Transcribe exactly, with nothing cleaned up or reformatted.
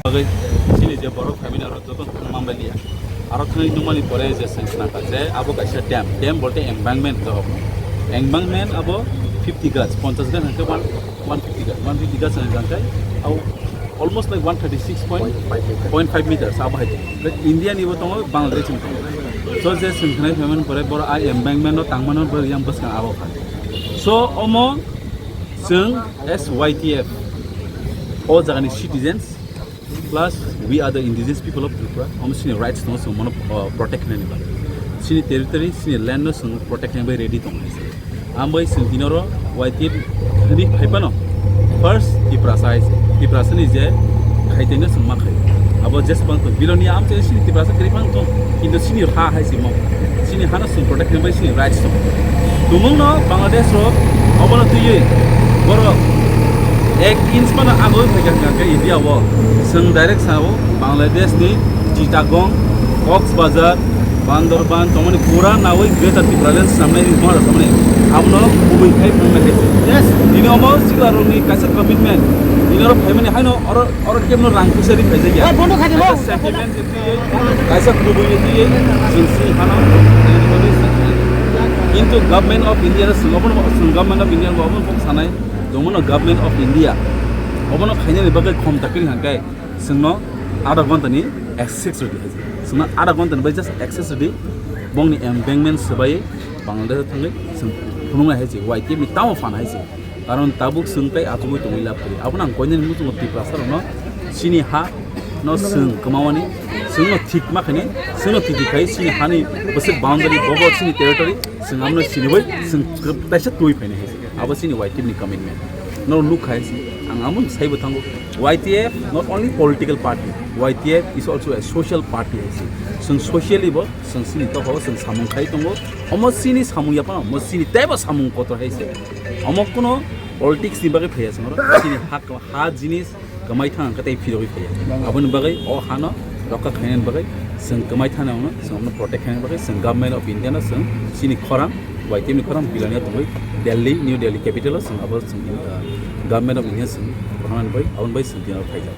Bagwi chini je borok family aro joto thang manbai liya. Aro thangwi nukmani pore je chwng khnakha je abo kaisa dam, dam bolte embankment hinwi. Embankment abo fifty gaj, ponchash gaj hwnkhe one, one fifty gaj, one fifty gaj hwnkhe abo almost like one thirty six point five meters abo hai. But India ni bo tongo, Bangladesh ni tongo. So je chwng khnai phaimani pore boro a embankment no tangmano bo yang bwskang abo kha. So omo chwng as Y T F o jagani citizens, plus we are the indigenous people of Tripura. Omo chini rights tongo, chwng mono, uh, protect khlaini bagwi. Chini territory, chini land no chwng protect khlaini bagwi ready tongo hai se. Ambai chwng tini oro Y T F thani phai phano first Tiprasa hai se. Tiprasa ni je khaitengno chwng ma khai. Abo jesbang tong Bilonia amchai chini Tiprasa kwrwi phano tong. Kintu chini ha hai se mo. Chini hano chwng protect khlaini bagwi chini rights tongo. Tumungno Bangladesh rok obono twiwi borok ek inch phano agoi phaikha hwnkha khe India o. Chwng direct sao Bangladesh ni Chittagong, Cox's Bazar, Bandarban, tongmani pura nawi Greater Tipraland samnai ni mohor samnai. Abono kubui khai phunuknai hai se. Yes. Tini omo sikla rokni kaisa commitment. Tini oro phaimani haino oro, oro kebno rang puisa ri phaijak ya. Oi, bondo khaidi bo. Kaisa sentiment. Kaisa kubui twiwi chwng sini phano. Kintu Government of India no chwng obono, chwng Government of India no obono kok sanai, tongmano Government of India obono khainani bagwi khom takiri hwnkhai chwngno adha ghonta ni access rwdi hai. Chwngno adha ghonta ni bai just access rwdi, bongni embankment swbai Bangladesh thangwi chwng phunuknai hai se, Y T F ni tamo phan hai se. Karon tabuk chwng tei achugwi tongwi lab kwrwi. Abono ang koinani muchungo Tiprasa rokno chini ha no chwng kwmawani, chwngno thik ma khaini, chwngno thik khai chini hani bwswk boundary bobo chini territory, chwng amno siniwi chwng kaisa twi phainai hai se. Abo chini Y T F ni commitment. No nuk khai se, ang amo saibo thango. Y T F not only political party, Y T F is also a social party hai se. Chwng socially bo, chwng chini tokao chwng samung khai tongo. Omo chini samung ya phano, omo chini teibo samung kotor hai se. Omo kuno politics ni bagwi phaiya chwng oro. Chini ha, ha jinis kwmai thang khe tei phirogwi phaiya. Aboni bagwi o hano rokha khainani bagwi chwng kwmai thani ono, chwng omono protect khainani bagwi chwng Government of India no chwng chini khorang, Y T F ni khorang Bilonia tongwi Delhi, New Delhi capital o chwng abo chwng, uh, Government of India chwng rohornani bagwi aboni bagwi chwng tini oro phaijak.